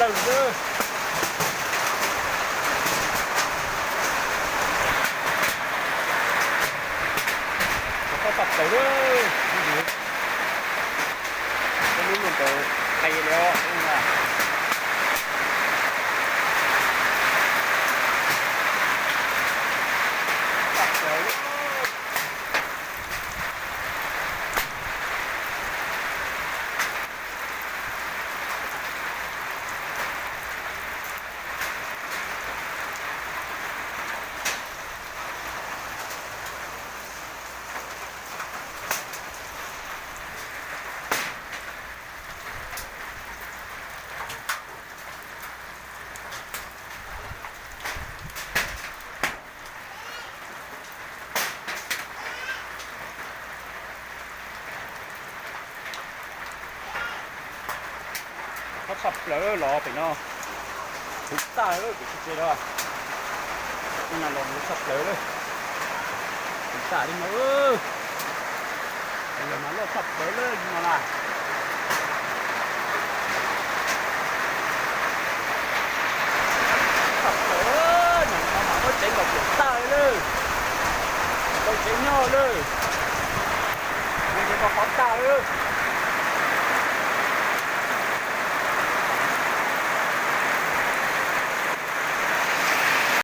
Tawg lawm. Txog tshaj plaws lawm. Lub no ntawd qhia li os. Tshaj plaws lawm. Tshaj plaws los pem no, huv tag lawm pem tsis tsev los. Tus no los huv tshaj plaws lawm, huv tag li no. Los mas loj tshaj plaws lawm no na. Tshaj plaws, nag hmo mas muab tsev nkaus pem tag lawm, tau tsev nyob lawm. Nag hmo mas qhov tag lawm.